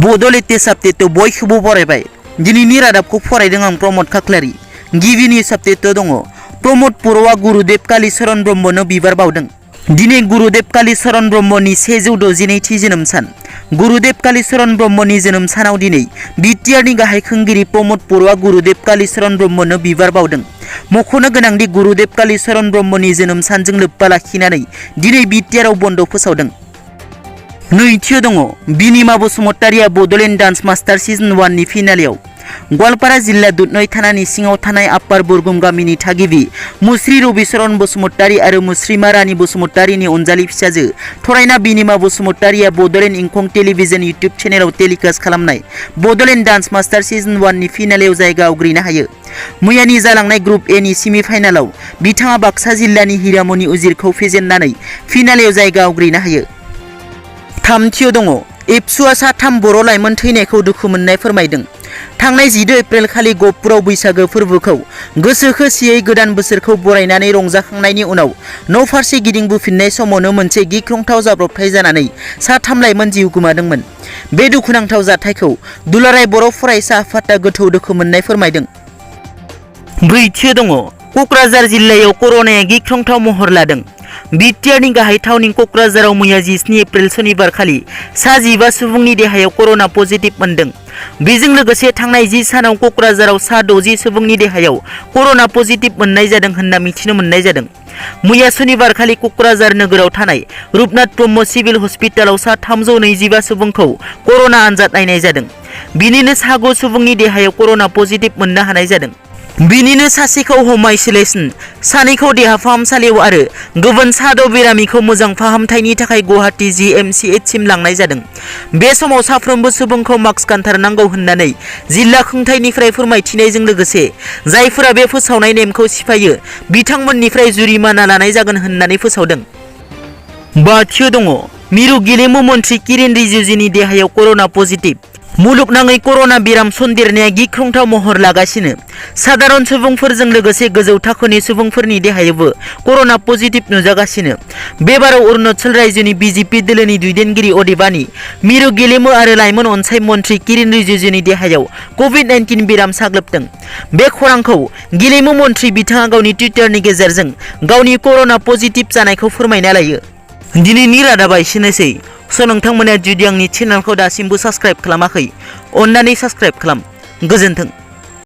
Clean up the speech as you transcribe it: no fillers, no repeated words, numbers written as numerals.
Bodo latest update बयखौबो बरायबाय। दिनैनि रादाबखौ फरायदों आं प्रमद खाख्लारि। गिबि निउज आपडेट दङ। प्रमद बर'आ गुरुदेव कालीचरण ब्रह्मनो बिबार बावदों। दिनै गुरुदेव कालीचरण ब्रह्मनि 162थि जोनोम सान। गुरुदेव कालीचरण ब्रह्मनि जोनोम सानाव दिनै बिटिआरनि गाहाय खुंगिरि प्रमद बर'आ गुरुदेव कालीचरण ब्रह्मनो बिबार बावदों। मख'नो गोनांदि गुरुदेव कालीचरण ब्रह्मनि जोनोम सानजों लोब्बा लाखिनानै दिनै बिटिआरआव बन्द फोसावदों। नैथियाव दङ बिनिमा बसुमतारीया बड'लेण्ड डान्स मास्टार सिजन 1 नि फिनालेआव। गवालपारा जिल्ला दुधनৈ थानानि सिङाव थानाय आप्पार बुरगुम गामिनि थागिबि मुस्रि रबिचरण बसुमतारी आरो मुस्रिमा रानी बसुमतारीनि अनजालि फिसाजो थरायना बिनिमा बसुमतारीया बड'लेण्ड इंखं टेलिभिजन इउट्युब चेनेलाव टेलिकास्ट खालामनाय बड'लेण्ड डान्स मास्टार सिजन 1 नि फिनालेआव जायगा आवग्रिनो हायो। मैयानि जालांनाय ग्रुप ए नि सेमि फाइनालाव बिथाङा बाक्सा जिल्लानि हिरामणि उजिरखौ फेजेननानै फिनालेआव जायगा आवग्रिनो हायो। थामथियाव दङ एबसुआ साथाम बर' लाइमोन थैनायखौ दुखु मोननाय फोरमायदों। थांनाय 14 एप्रिल खालि गहपुराव बैसागो फोरबोखौ गोसो होसियै गोदान बोसोरखौ बरायनानै रंजाखांनायनि उनाव न' फारसे गिदिंबोफिननाय समावनो मोनसे गिख्रंथाव जाब्रबथाय जानानै साथाम लाइमोन जिउ गोमादोंमोन। बे दुखुनांथाव जाथायखौ दुलाराय बर' फरायसा आफादआ गोथौ दुखु मोननाय फोरमायदों। ब्रैथियाव दङ क'क्राझार जिल्लायाव कर'नाया गिख्रंथाव महर लादों। बिटिआरनि गाहाय थावनि क'क्राझाराव मैया 17 एप्रिल सनिबार खालि सा 15 सुबुंनि देहायाव कर'ना पजिटिभ मोनदों। बेजों लोगोसे थांनाय 10 सानाव क'क्राझाराव सा 60 सुबुंनि देहायाव कर'ना पजिटिभ मोननाय जादों होनना मिथिनो मोननाय जादों। मैया सनिबार खालि क'क्राझार नोगोराव थानाय रुपनाथ ब्रह्म सिभिल हस्पिटालाव सा 325 सुबुंखौ कर'ना आनजाद नायनाय जादों। बिनिनो सा 9 सुबुंनि देहायाव कर'ना पजिटिभ मोननो हानाय जादों। बिनिनो सासेखौ हम आइसोलेशन, सानैखौ देहा फाहामसालियाव आरो गुबुन सा 6 बेरामिखौ मोजां फाहामथायनि थाखाय गुवाहाटी GMCHसिम लांनाय जादों। बे समाव साफ्रोमबो सुबुंखौ मास्क गानथारनांगौ होननानै जिल्ला खुंथायनिफ्राय फोरमायथिनायजों लोगोसे जायफोरा बे फोसावनाय नेमखौ सिफायो बिथांमोननिफ्राय जुरिमाना लानाय जागोन होननानै फोसावदों। बाथियाव दङ मिरु गेलेमु मन्थ्रि किरेन रिजिजुनि देहायाव कर'ना पजिटिभ। मुलुगनाङै कर'ना बेराम सन्देरनाया गिख्रंथाव महर लागासिनो। साधारन सुबुंफोरजों लोगोसे गोजौ थाखोनि सुबुंफोरनि देहायावबो कर'ना पजिटिभ नुजागासिनो। बेबाराव अरुणाचल रायजोनि बिजेपि दोलोनि दैदेनगिरि अदेबानि मिरु गेलेमु आरो लाइमोन अनसाय मन्थ्रि किरेन रिजिजुनि देहायाव COVID-19 बेराम साग्लोबदों। बे खौरांखौ गेलेमु मन्थ्रि बिथाङा गावनि टुइटारनि गेजेरजों गावनि कर'ना पजिटिभ जानायखौ फोरमायना लायो। दिनैनि रादाबा एसेनोसै। नोंथांमोना जुदि आंनि चेनेलखौ दासिमबो साबस्क्राइब खालामाखै अन्नानै साबस्क्राइब खालाम। गोजोन्थों।